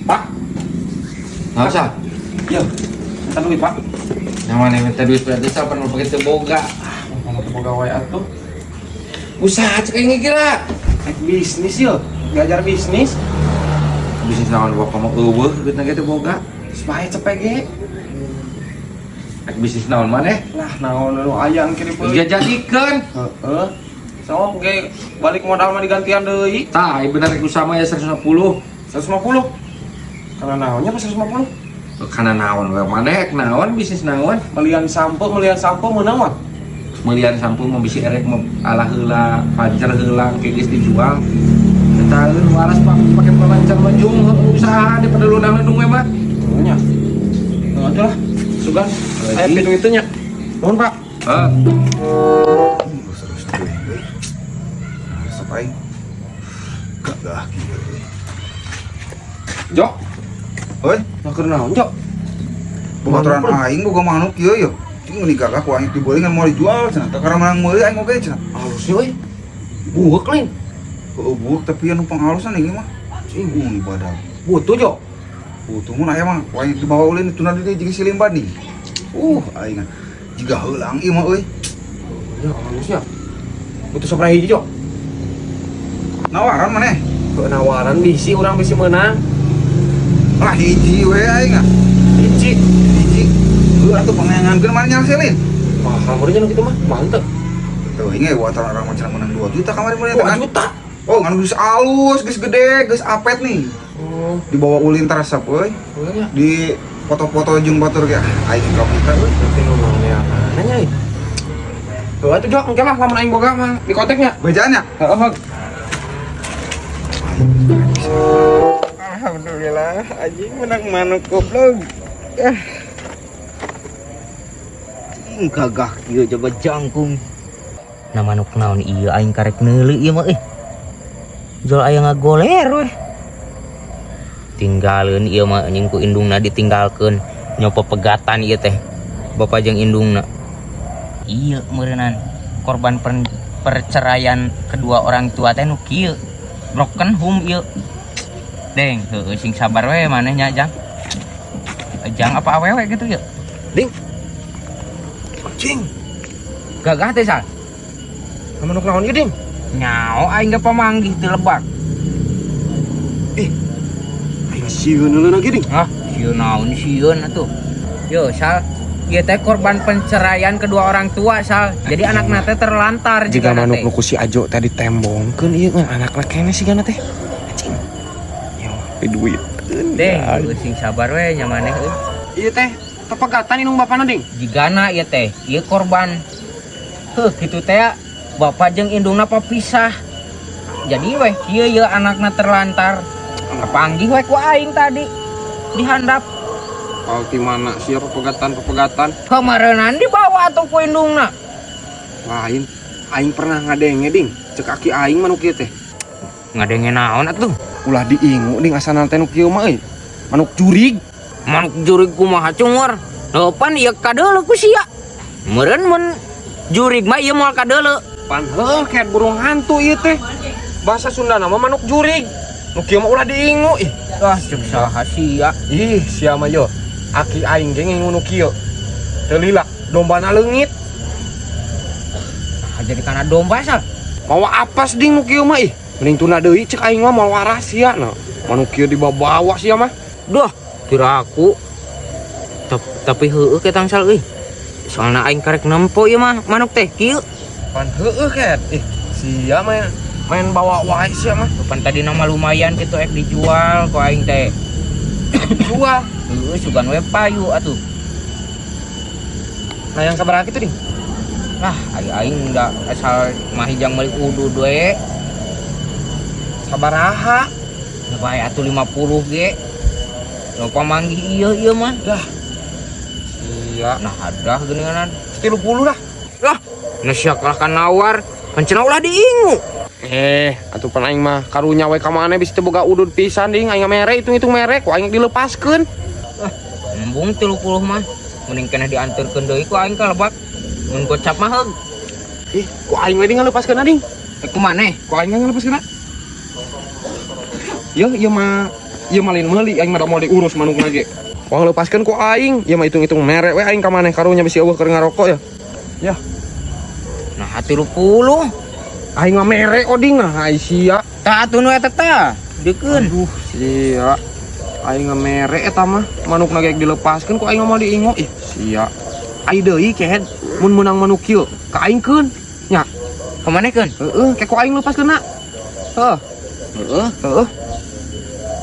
Pak, Nggak usah. Iya. Minta duit, Pak. Yang mana minta duit berarti siapa nu pakai teu boga. Kamu teu boga wae atuh. Usaha cek aing kira. Rek bisnis yo, belajar bisnis. Bisnis naon, bapak mau euweuh duitna ge teu boga. Terus bae cepet ge. Rek bisnis naon maneh? Lah, naon nu aya engke dipeuli. Dia jadikeun. Heeh. Sok ge balik modal mah digantian deui. Tah, ieu bener rek usaha mah ya 150. 150. Karena naonnya pas 150? Karena naon we maneh rek naon, bisnis naon? Melian sampo meunang mah. Melian sampo mah bisi erek mah alah heula, pancer heula engke geus dijual. Taeun waras, Pak, pake pelancar mah jung usaha daripada lunang-lundung we mah. Nya. Nah, atuh lah. Sugan. Aya pintu itu nya. Nuhun, Pak. Heeh. Terus euy. Resep aing. Gagah kieu euy. Jok, Oi, nah keur naon, Jok? Babaturan aing boga manuk kieu yo. Cing meuni gagah ku aing dibeuli ngan moal dijual cenah. Tah karena menang meuli aing oge cenah. Halusnya euy. Buek lain. Heueuh, buuk tapi anu panghalusan ini mah. Cing di badak. Butuh, Jok. Butuh mun aya mah ku aing dibawa ulin tuna di dieu jiga si limba nih. Aing jiga heulang ieu mah euy. Ya, halusnya. Butuh sabaraha hiji, Jok? Nawaran maneh? Nawaran bisi urang bisi meunang. Lah, hiji we aing ah. Hiji. Hiji. Heuh atuh pangayangankeun maneh nyalselin. Mahal meureun nya kitu mah. Mantep. Tuh, ini buatan orang macam menang 2 juta kamari mun 2 juta. Oh, ngan geus alus, geus gede, geus apet nih. Oh, Dibawa ulin teresep euy. nya. Di foto-foto jeung batur ge aing ka euy. Tapi nu ya nanya euy. Tuh atuh, Jok, engke lah lamun aing boga mah di kontaknya. Bejaan nya? Heeh. Alhamdulillah, anjing menang manuk goblok. Eh. Cing, gagah kieu coba jangkung. Nah, manuk naon ieu? Aing karek neuli ieu mah euy. Jol aya ngagoler weh. Tinggalkeun ieu mah anjing ku indungna ditinggalkeun. Nyopo pegatan ieu teh. Bapak jeung indungna. Ieu meureunan korban perceraian kedua orang tua teh nu kieu. Broken home ieu. Deng, heueuh sing sabar we maneh nya, Jang. Jang apa awewe gitu ya? Ding. Anjing, Gagah teh, Sal. Manuk naon ieu, Ding? Nyao aing ge pamanggih teu lebak. Aing sieun heula lagi, Ding. Ah, sieun naon sieun atuh. Yo, Sal, ieu teh korban penceraian kedua orang tua, Sal. Jadi anakna teh terlantar Jika jigana manuk teh. nu ku si Ajo tadi tembongkeun ieu ngan anakna keneh sigana teh. Anjing. Yo, duit. Deh, heueuh sing sabar we nya maneh euy. Ieu teh pepegatan indung bapana, Ding. Jigana ieu teh, ieu korban. Heuh, kitu teh bapak jeung indungna papisah. Jadi weh kieu ieu anakna terlantar. Kapanggih we ku aing tadi di handap. Oh, di mana siapa pepegatan pepegatan? Kemarenan dibawa atuh ku indungna. Lain, aing pernah ngadenge, Ding. Cek aki aing manuk ieu teh. Ngadenge naon atuh? Ulah diingu, Ding, asana teh nu kieu mah euy. Manuk jurig. Manuk jurig kumaha cungur? Pan ieu kadeuleu ku sia. Meureun mun jurig mah ieu moal kadeuleu. Pan heuh kayak burung hantu ieu teh. Bahasa Sunda nama manuk jurig. Nu kieu mah ulah diingu ih. Ah, cek saha sia? Ih, sia mah yo. Aki aing ge ngingu nu kieu. Teu lila, dombana leungit. Nah, jadi kana domba, Sal. Mawa apas, Ding, nu kieu mah ih. Mending tuna deui cek aing mah, moal waras sia nah. Manuk kieu dibawa-bawa sia mah. Duh, kira aku. Tapi heueuh ketang, Sal euy. Soalna aing karek nempo ieu mah manuk teh kieu. Pan heueuh ket. Ih, sia main main bawa wae sia mah. Pan tadi nama lumayan gitu ek dijual ku aing teh. Jual. Heueuh, sugan we payu atuh. Nah, yang sabaraha kitu, Ding? Lah, aing aing da asal mah hijang meuli udud we. Sabaraha? Ya bae atuh 50 ge. Lupa manggih ieu ieu mah. Dah. Sia. Nah, ada geuninganan. 30 lah. Lah, nah sia kalah kan nawar. Kan cenah ulah diingu. Eh, atuh pan aing mah karunya we ka maneh bisi teu boga udud pisan, Ding. Aing mere hitung-hitung mere ku aing dilepaskeun. Embung 30 mah. Mending keneh dianterkeun deui ku aing ka lebak. Mun gocap mah heug. Ih, ku aing we, Ding, ngalepaskeun, Ding. Eh, ku maneh? Ku aing ngalepaskeun. Yeuh ieu mah ieu mah lain meuli aing mah da moal diurus manukna ge. Wang lepaskeun ku aing, ieu mah hitung-hitung mere we aing ka maneh karunya bisi eueuh keur ngarokok ya. Ya, Nah 30. aing mah mere oding nah ai sia. Tah atuh nu eta tah. Dikeun. Aduh, sia. Aing mah mere eta mah manukna ge dilepaskeun ku aing mah moal diingo. Ih, sia. Ai deui kehed mun meunang manuk kieu ka aing keun. Nya, Ka maneh keun? Heeh, ke ku aing lepaskeun na. Heuh, Heeh. heeh.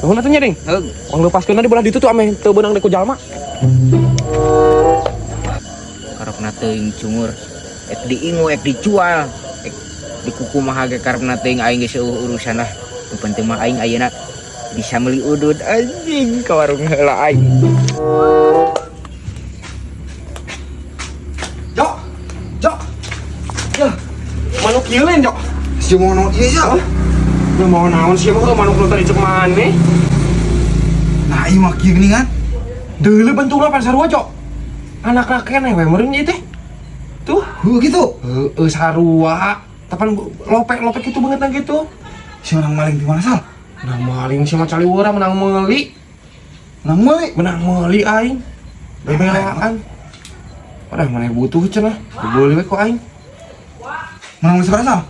Nuhun atuh nya, Ding. Heeh. Wang lepaskeun di belah ditu tuh ameh teu beunang deui ku jalma. Karepna teuing cungur. Ek diingu, ek dijual, ek dikukumaha ge karepna teuing aing geus eueuh urusan lah. Nu penting mah aing ayeuna bisa meuli udud anjing ka warung heula aing. Jok. Jok. Ya. Manuk kieu lain, Jok. Si mau naon ieu ya? Ya mau naon sih mah manuk nu tadi cek maneh. Nah, ieu mah kieu geuningan. Deuleu bentukna pan sarua, Jok. Anak keneh we meureun ieu teh. Tuh. Heuh gitu. Heeh, sarua. Tapan lopek-lopek itu banget gitu. Si orang maling di mana sal? Nah maling si mah caliwara menang meuli. Menang meuli. Menang meuli aing. Bebelaan. Wadah maneh butuh cenah. Dibeli we ku aing. Menang meuli sabaraha sal?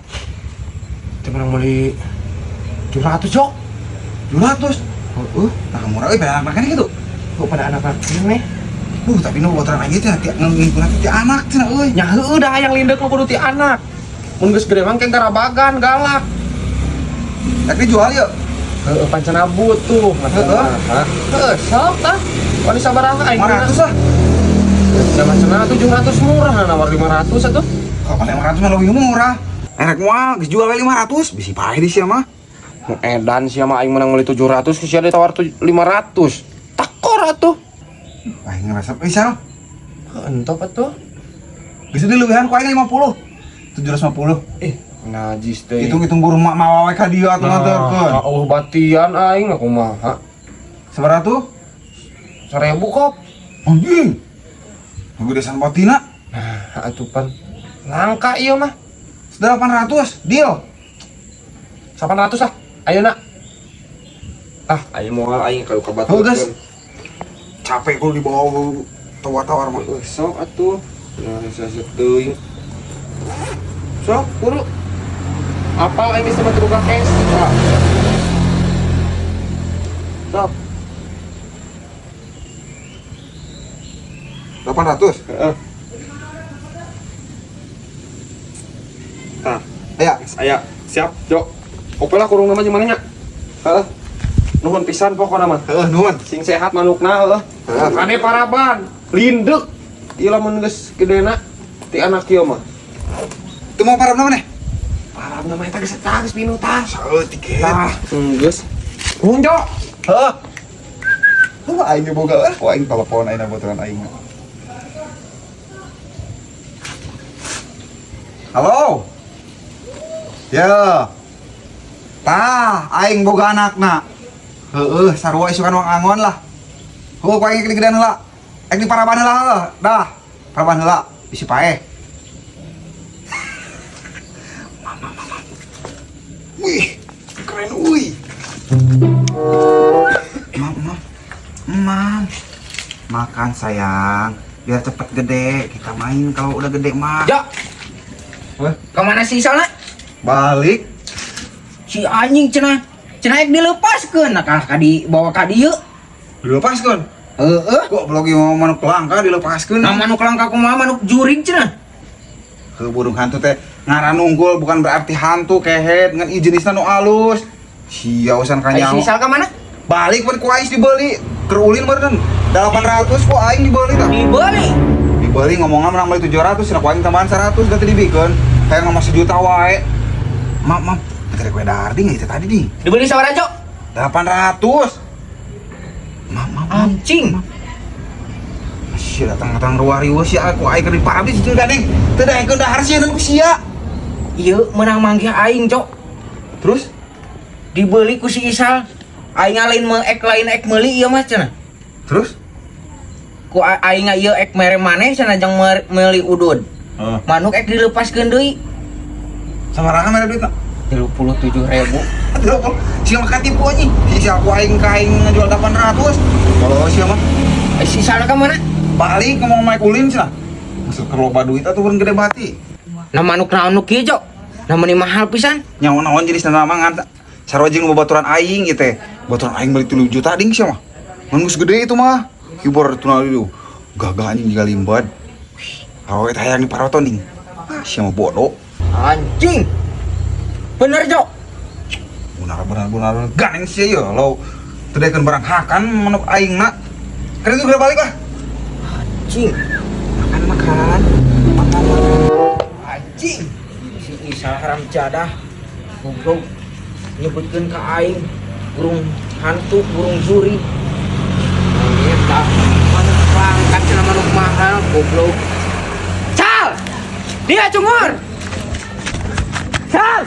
Teu menang meuli 700, Jok. 700. Heeh. Nah, murah euy pada anak keneh gitu. Kok pada anak-anak keneh. Tapi nu baturan aing teh ngingkuna teh ti anak cenah euy. Nya heueuh dah hayang lindek mah kudu ti anak. Mun geus gede mah engke garabagan galak. Rek dijual yeuh. Heeh, pancena butuh. Heeh. Heeh, sok tah. Wani sabaraha aing? 500 lah. Sama cenah 700 murah, nawar 500 atuh. Kok 500 mah leuwih murah. Erek moal geus jual we 500, bisi paeh di sia mah. Nu edan sia mah aing menang meuli 700 ku sia ditawar 500. Takor atuh. Aing ngerasa sal. Heuh, entop atuh. Geus dileuwihan ku aing 50. 750. Ih, najis teh. Hitung-hitung burung mak mawa we ka dieu atuh nganterkeun. Nah, Allah batian aing aku mah. Sabaraha tuh? 1000 kop. Anjing. Gede san batina. Nah, atuh pan. Langka ieu mah. 800, deal. 800 lah. Ayo nak. Ah, ayo moal aing kalau ka batu. Heuh, geus. Capek gua dibawa tawar-tawar mah. Sok atuh. Nah, sasep teuing. Sok, buru. Apal aing geus teu buka cash. Sok. 800. Heeh. Tah, Aya. aya. Siap, Jok. Oke lah kurung nama gimana nya? Heeh. Nuhun pisan pokona mah. Heeh, nuhun. Sing sehat manukna heuh. Heeh. Kane paraban, lindek. Ieu lamun geus gedena ti anak kieu mah. Teu mau parabna maneh? Parabna mah eta geus eta geus pinu tah. Saeutik ge. Tah, geus. Nuhun, Jok. Heeh. Heuh, aing ge boga euy, ku aing telepon aing baturan aing. Halo. Ya. Tah, aing boga anakna. Heueuh, sarua isukan wang angon lah. Heueuh, ku aing digedean heula. Aing di paraban heula heuh. Dah, paraban heula bisi paeh. Mama, mama. Wih, keren euy. Mam, mam. Mam. Makan sayang, biar cepet gede. Kita main kalau udah gede mah. Jok. Hah? Kemana sih soalnya? Balik. Si anjing cenah. Cenah ek dilepaskeun nah kalah ka dibawa ka dieu. Dilepaskeun? Heeh. Kok blog ieu mah manuk langka dilepaskeun? Nah manuk langka kumaha manuk jurig cenah. Heuh, burung hantu teh ngaran unggul bukan berarti hantu kehet ngan ieu jenisna nu alus. Sia usan Ai kanyaho. si Sal ka mana? Balik pun ku aing dibeli. Keur ulin meureun 800 ku aing dibeli tah. Dibeli. Dibeli ngomongna menang beli 700 cenah ku aing tambahan 100 da teu dibikeun. Kayak ngomong sejuta wae. Mam, mam, tadi kue darding itu tadi nih. Dibeli sabaraha, Cok? 800. Mam, mam, mam. Anjing. Sia datang-datang ruah riweuh sia aku aing keur diparabis itu gandeng. Teu daekeun dahar sia ku sia. Ieu meunang manggih aing, Cok. Terus dibeli ku si Isal. Aing lain ek lain ek meuli ieu mah cenah. Terus? Ku aing ieu ek mere maneh cenah jang meuli udud. Heeh. Manuk ek dilepaskeun deui. Sabaraha mere duitna? 37 ribu. Aduh, sia mah katipu anjing. Si aku aing ka aing ngajual 800. Kalau sia mah Eh, si sana ka mana? Balik ngomong maik ulin cenah. Masuk ke loba duit atuh urang gede bati. Nah, manuk naon nu kieu, Jo? Nah, meuni mahal pisan. Nyawa naon jenis nama ngan sarua jeung babaturan aing ieu teh. Baturan aing beli 3 juta ding sia mah. Ngan geus gede itu mah. Hibor tuna itu. Gagah anjing jiga limbad. Wih, awewe teh hayang diparoton ding. Ah, sia mah bodoh. Anjing. Bener, Jo. Benar benar benar ganeng sia ya lo teu daekeun barang hakan manuk aing na. Keren itu udah balik lah. Anjing. Makan makan. Makan. Anjing. Si Isa haram jadah. Goblok. Nyebutkeun ka aing burung hantu, burung zuri. Eta manuk pangkat cenah manuk mahal, goblok. Cal! Dia cungur. Cal!